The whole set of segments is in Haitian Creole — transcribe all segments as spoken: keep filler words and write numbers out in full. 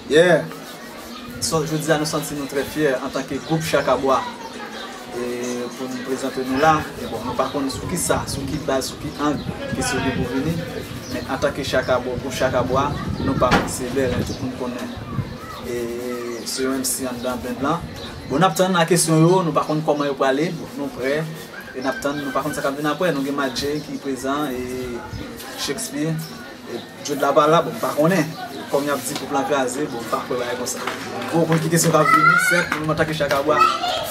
Yeah. So, jodi a nou santi nou trè fyè antanke gwoup Chaka Bwa. E pou nou prezante nou la, e bon, nou pa konn sou ki sa, sou ki baz, sou ki ang kesyon yo pou vini. Men antanke Chaka Bwa, gwoup Chaka Bwa, nou pa manti, Bèlè, tout moun konnen. E se yon M C anndan band lan. Bon, n ap tann a kesyon yo, nou pa konn kòman yo prale, bon, nou prè. E n ap tann, nou pa konn sa k ap vin apre. Nou gen Madjey ki prezan, e Shakespeare. E Jude la pa la, bon, m pa konnen. Kòm y ap di gwoup lan kraze, bon, m pa kwè bagay konsa. Bon, konn ki kesyon k ap vini, sèt, nou menm antanke Chaka Bwa,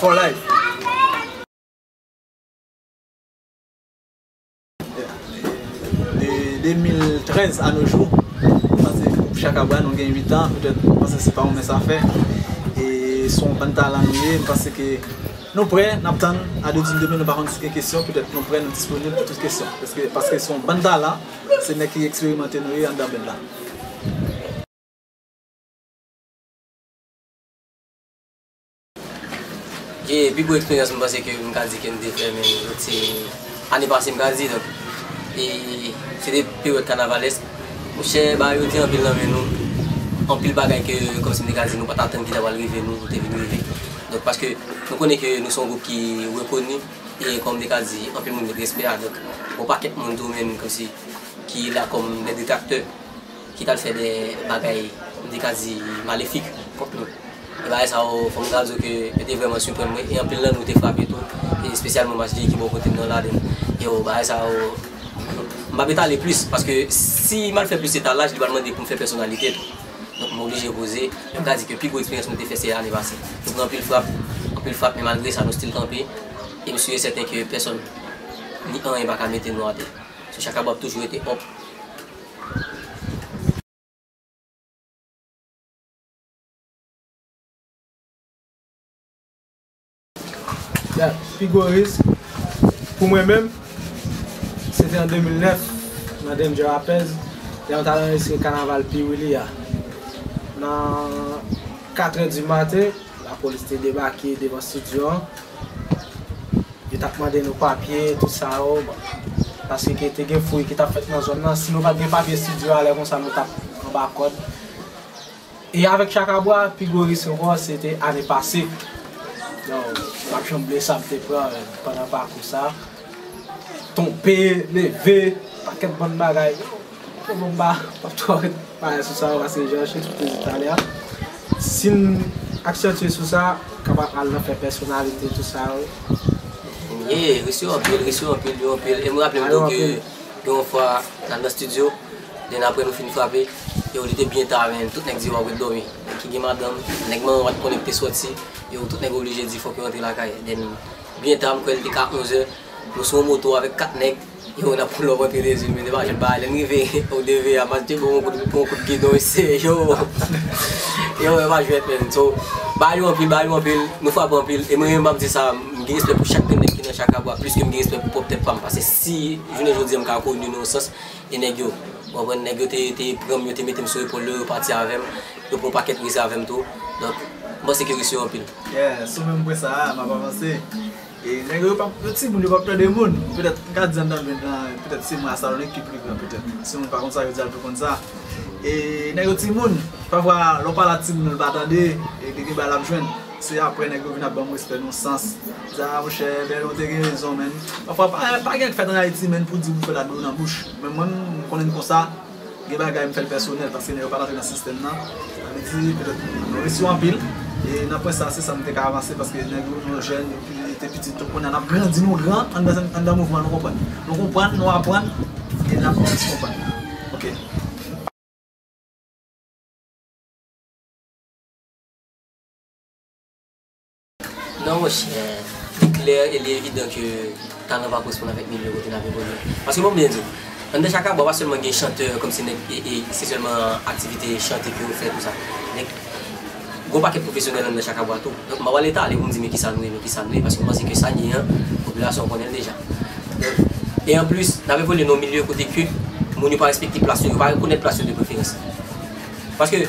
for life. De de mil trèz a no jou, m panse gwoup Chaka Bwa, nou gen uit an, petèt, m panse se pa yon mens a fè. E se yon bann talan nou ye, m panse ke nou prè, n ap tann a de di m demen, nou pa konn si gen kesyon, petèt nou prè, nou disponib pou tout kesyon. Paske, paske se yon bann talan, se nèg ki eksperimante nou ye anndan band la. E pi gwo eksperyans m panse ke m ka di ke m te fè, men se ane pase m ka di, donk, e se te peryòd kanavalèsk. Monchè, bagay yo te anpil nan men nou. Anpil bagay ke, kòmsi m te ka di, nou pa t atann ki ta pral rive nou, nou te vin rive. Donk, paske nou konnen ke nou se yon gwoup ki rekoni, e kòm m te ka di, anpil moun met respè a. Donk, yon pakèt moun tou menm, kòmsi, ki la kòm de detraktè, ki t al fè de bagay, m te ka di, malefik kont nou. E bagay sa yo, fò m ka di w ke yo te vrèman siprann mwen, e anpil nan nou te frape tou, e espesyalman Madjey ki bò kote m nan ladann. Yo, bagay sa yo, m p ap etale plis, paske si m al fè plis etalaj, li pral mande pou m fè pèsonalite tou. Donk, m oblije poze, men m ka di ke pi gwo eksperyans nou te fè, se ane pase. Nou pran anpil frap, anpil frap, men malgre sa, nou still kanpe, e m si e sèten ke pèsòn, ni anyen pa ka mete nou atè. So, Chaka Bwa ap toujou rete up. Ya, pi gwo risk pou mwen menm, se te an de mil nèf, nan Danger Rapèz, lè nou t al anrejistre kanaval Piwili a. Nan katrè di maten, lapolis te debake devan estidyo an. Yo t ap mande nou papye, tout sa yo, bon. Paske ke te gen fouy ki t ap fèt nan zòn nan. Si nou pa t gen papye estidyo a, lè konsa nou t ap anba kòd. E avèk Chaka Bwa, pi gwo risk ankò, se te ane pase. Donk, m p ap janm bliye sa m te pran, euh, pandan pakou sa. Tonbe, leve, pakèt bann bagay. Bon, m pa, m p ap twò ret pale sou sa, paske jan Shakespeare te di talè a, si n aksantye sou sa, kapab al nan fè pèsonalite, tout sa yo. Ye, risk yo anpil, risk yo anpil, yo anpil. E m raple m tou ke gen yon fwa, n al nan estidyo, den apre nou fin frape, yo, li te byen ta, men tout nèg di yo ap ret dòmi. Nèg ki gen madanm, nèg manman pa t konnen ki te sòti, yo, tout nèg oblije di fòk yo rantre lakay. Den byen ta, m kwè li te ka onzè, nou sou yon moto avèk kat nèg, yo, n ap pull up antre Dezil, men te pa jwèt bagay. Lè n rive o D V a, Madjey te ban yon kout, yon kout gidon, mesye, yo. Yo, e pa jwèt, men. So, bagay yo anpil, bagay yo anpil, nou frape anpil. E mwen menm, m ap di sa, m gen respè pou chak grenn nèg ki nan Chaka Bwa, plis ke m gen respè pou pwòp tèt pa m. Paske si, jounen jodi a, m ka koni nan yon sans, e nèg yo, w konprann, nèg yo te, te pran m, yo te mete m sou epòl yo, yo pati avè m, yo pran yon pakèt risk avè m tou. Donk, m panse ke risk yo anpil. Yeah, sou menm pwen sa a, m ap avanse. E nèg yo p ap, yo timoun, yo p ap tande moun. Petèt, m ka di anndan band lan, petèt se mwen a Salonnik ki pi gran, petèt. Si moun pa konn sa, yo di al pou konn sa. E nèg yo timoun, pafwa, lè w pale a timoun, l pa tande, e li gen bagay l ap jwenn. Se apre nèg yo vin ap ban m respè nan yon sans. Di, a, monchè, Bèlè, w te gen rezon, menn. Pafwa, pa, pa gen anyen k fèt ann Ayiti, menn, pou di pou fè ladlo nan bouch. Men mwen, m konnen l konsa. Gen bagay m fè l pèsonèl, paske nèg yo pa t antre nan sistèm nan. Sa vle di, petèt, nou resi anpil. E nan pwen sa, se sa m te ka avanse, paske nèg yo, nou jèn, yo pi, te pitit, nou konnen n ap grandi, nou gran, anndan, anndan mouvman, nou konprann. Nou konprann, nou aprann, e n ap plis konprann. Ok. Non, monchè, li klè e li evidan ke talan pa koresponn avèk milye kote n ap evolye. Paske bon, m byen di w, anndan Chaka Bwa, pa sèlman gen chantè, kòmsi nèg, e, e, se sèlman aktivite chante ke yo fè, tou sa. Men, gwo pakèt pwofesyonèl anndan Chaka Bwa tou. Donk, m pa pral etale pou m di, men kisa nou ye, men kisa nou ye, paske m panse ke sa n ye an, popilasyon an konnen l deja. Donk, e anplis, n ap evolye nan yon milye kote ke moun yo pa respekte plas yo, yo pa rekonèt plas yo de preferans. Paske,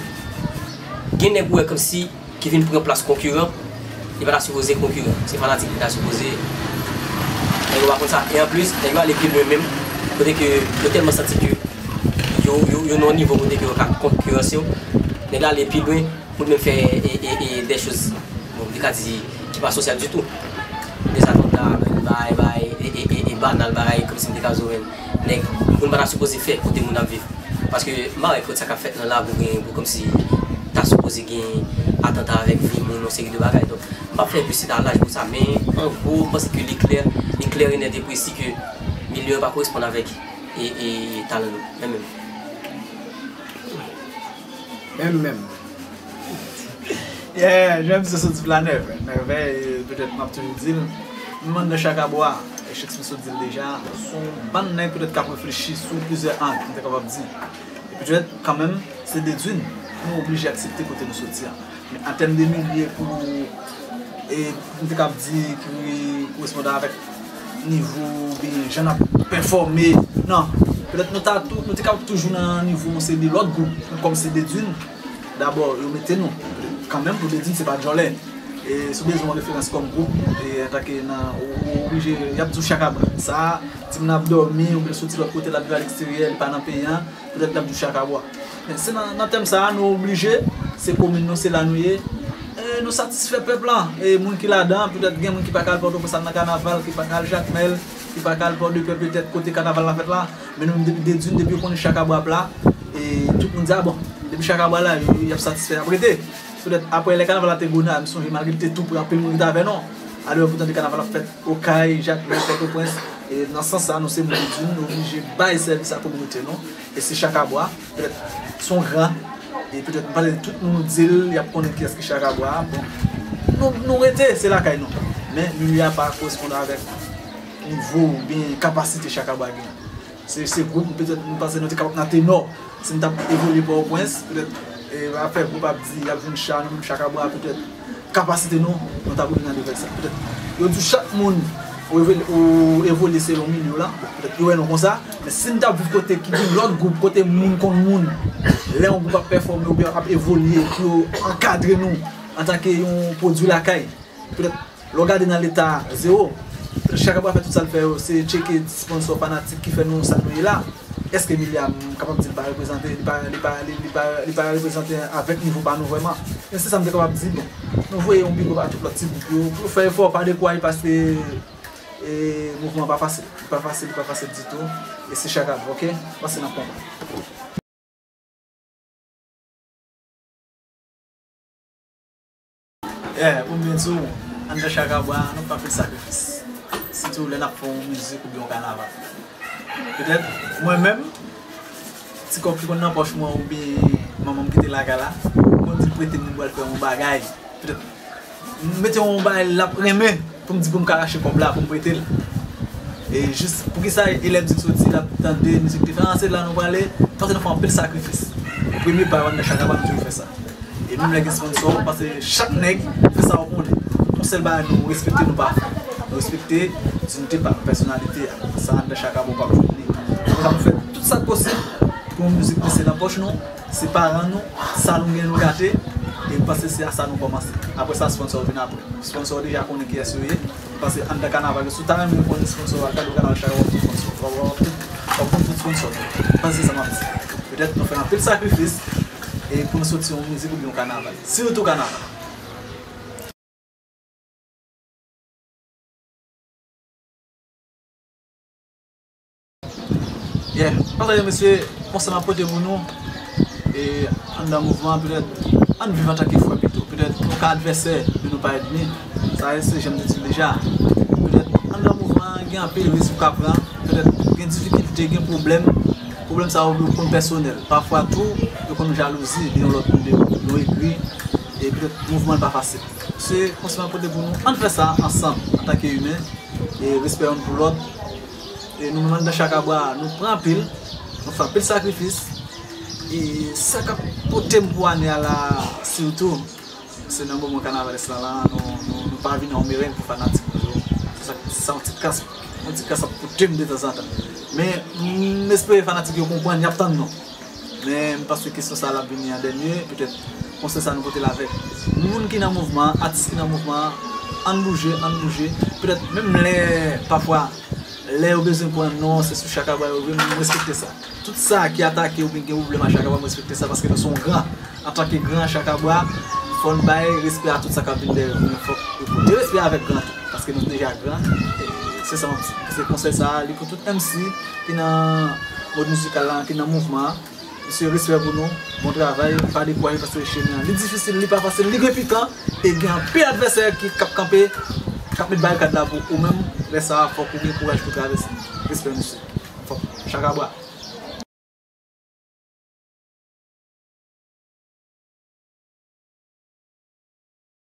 gen nèg ou wè kòmsi ki vin pran plas konkiran, li pa ta sipoze konkiran. Se fanatik li ta sipoze. Nèg yo pa konn sa. E anplis, nèg yo ale pi lwen menm, kote ke yo tèlman santi ke yo, yo, yo nan yon nivo kote ke yo ka konkiranse w. Nèg la ale pi lwen pou l menm fè e, e, e, de choz, bon, li ka di ki pa sosyal ditou. Dèzatantan, bay, bay, e, e, e, e banal, bay, kòmsi m te ka zo menm. Nèg, moun pa ta sipoze fè kote moun ap viv. Paske m pa wè kot sa k ap fèt nan lakou gen pou kòmsi ta sipoze gen atanta avèk vi moun, yon seri de bagay. Donk, m p ap fè piblisite a laj pou sa, men an gwo, m panse ke li klè, li klè e nèt e presi ke milye an pa koresponn avèk e, e talan nou, menm menm. Menm menm. Yeah, jan misye sot di la nèf, nèf, e petèt m ap toujou di l. Menm anndan Chakabwa, e Shakes m sot di l deja, se yon bann nèg petèt k ap reflechi sou plizyè ang, m te kapab di. E petèt, kanmenm, se Dedwin, nou oblije aksepte kote nou soti a. Men an tèm de milye pou, e, m te kab di ki korespondan avèk nivo oubyen jan n ap pèfòme. Non. Petèt nou ta tou, nou te kab toujou nan nivo yon seri de lòt gwoup, kòm se Dedwin. Dabò, yo mete nou. Kanmenm pou Dedwin, se pa djòlè. E si w bezwen yon referans kòm gwoup, e antanke nan, ou, ou oblije, y ap di w Chakabwa. Sa, timoun ap dòmi, oubyen soti lòt kote, l ap viv aleksteryè, li pa nan peyi a. Petèt n ap di Chakabwa. Men se nan, nan tèm sa a, nou oblije, se komin nou, se la nou ye. E nou satisfè pèp la. E moun ki ladan, petèt gen moun ki pa ka al Pòtoprens al nan kanaval, ki pa ka al Jakmèl, ki pa ka al Pòdepè, petèt kote kanaval la fèt la. Men nou menm depi Dedwin, depi yo konnen Chakabwa ap la, e tout moun di, a bon, depi Chakabwa la, y, y ap satisfè, y ap rete. Petèt apre lè kanaval la te Gonayiv, m sonje malgre li te tou pre, anpil moun rete avè nou. Alò pou tande kanaval ap fèt Okay, Jakmèl, Pòtoprens. E nan sans sa, nou se moun Dedwin, nou oblije bay sèvis a kominote nou. E se Chakabwa, petèt se yon gran, e petèt m pale de tout moun, nou di l, y ap konnen kiyès ki Chakabwa. Bon, nou, nou rete, se lakay nou. Men milye a pa koresponn avèk nivo oubyen kapasite Chakabwa genyen. Se, se gwoup, petèt, m panse nou te kapab nan tenò. Si n t ap evolye Pòtoprens, petèt, e, afè gwoup ap di, y ap jwenn cha, nou menm Chakabwa, petèt, kapasite nou, nou t ap rive nan nivo sa. Petèt, yo di w chak moun ou evol-, ou evolye selon milye w la, petèt, yo wè nou konsa, men si n t ap viv kote ki gen lòt gwoup, kote moun konn moun, lè yon gwoup ap pèfòme oubyen ap evolye, pou yo ankadre nou antanke yon pwodui lakay, petèt, lè w gade nan leta a, zewo. Petèt Chakabwa fè tout sa l fè yo, se tcheke sponsò, fanatik ki fè nou sa nou ye la. Èske milye a, m kapab di l pa reprezante, li pa, li pa, li, li pa, li pa reprezante avèk nivo pa nou vrèman? Men se sa m te kapab di, bon. Nou voye yon big up a tout lòt ti gwoup yo, pou yo fè efò, pa dekouraje paske, e, mouvman an pa fasil. Li pa fasil, li pa fasil ditou. E se Chakabwa, oke? Pase nan konba. Yeah, pou m byen di w, anndan Chakabwa, nou fè anpil sakrifis. Sitou lè n ap fè yon mizik oubyen yon kanaval. Petèt, mwen menm, ti kòb ki konn nan pòch mwen oubyen manman m kite lakay la, m konn di l prete m, m pral fè yon bagay. Petèt, m mete yon bagay l ap renmen pou m di pou m ka rache kòb la pou m prete l. E jis, poukisa elèv di soti, l ap tande mizik li fè, a, se la nou prale, paske nou fè anpil sakrifis. Premye pa yo anndan Chakabwa, nou toujou fè sa. E menm lè gen sponsò, paske chak nèg fè sa yo konnen. Yon sèl bagay, nou respekte nou pa fè. Nou respekte dinite pa nou, pèsonalite a. Sa anndan Chakabwa ou p ap jwenn li. Konsa nou fè tout sa k posib pou yon mizik rete nan pòch nou. Se paran nou, sa nou gen nou gate, e m panse se a sa nou kòmanse. Apre sa, sponsò vin apre. Sponsò deja konnen kiyès yo ye. M panse anndan kanaval yo, si w ta renmen konnen sponsò a, gade kanaval Chakabwa, w ap jwenn sponsò. W ap, w ap, w ap jwenn tout sponsò. M panse se sa m ap di. Petèt nou fè anpil sakrifis, e pou nou soti yon mizik oubyen yon kanaval. Sitou kanaval. Yeah, pataje mesye, konsèy m ap pote pou nou, e anndan mouvman an, petèt, ann viv antanke frè pito. Petèt, nou ka advèsè, men nou pa ènmi. Sa se jan m te di l deja. Petèt, anndan mouvman an, gen anpil risk ou ka pran. Petèt, gen difikilte, gen pwoblèm. Pwoblèm sa yo, yo konn pèsonèl. Pafwa tou, yo konn jalouzi de yon lòt moun, de yon egri. E petèt, mouvman an pa fasil. Se konsèy m ap pote pou nou. Ann fè sa ansanm, antanke imen, e respè youn pou lòt. E nou menm anndan Chakabwa, nou pran anpil, nou fè anpil sakrifis. E sa k ap pote m pou ane a la, sitou, se nan moman kanavalès la, la, nou, nou, nou pa vin an mereng pou fanatik nou yo. Se sa, se yon ti kas, yon ti kas ap pote m detanzantan. Men, m espere fanatik yo konprann, y ap tann nou. Men m panse kesyon sa a l ap vini an dènye, petèt konsèy sa a nou pote l avèk moun ki nan mouvman an, atis ki nan mouvman an, ann bouje, ann bouje. Petèt menm lè, pafwa, lè yo bezwen pran non, se sou Chakabwa yo vin, m respekte sa. Tout sa ki atake oubyen gen pwoblèm a Chakabwa, m respekte sa paske nou se yon gran. Antanke gran Chakabwa, fò n bay respè a tout sa k ap vin dèyè yo. Men fòk yo pote respè avèk gran tou, paske nou deja gran. E se sa, se konsèy sa a, li pou tout M C ki nan mond mizikal la, ki nan mouvman an. Mesye, respè pou nou, bon travay, pa dekouraje paske chemen an, li difisil, li pa fasil, li gen pikan, e gen anpil advèsè ki k ap kanpe, k ap met barikad la pou ou menm. Lè sa a, fòk ou gen kouraj pou travèse. Respè, mesye. Fòk Chakabwa.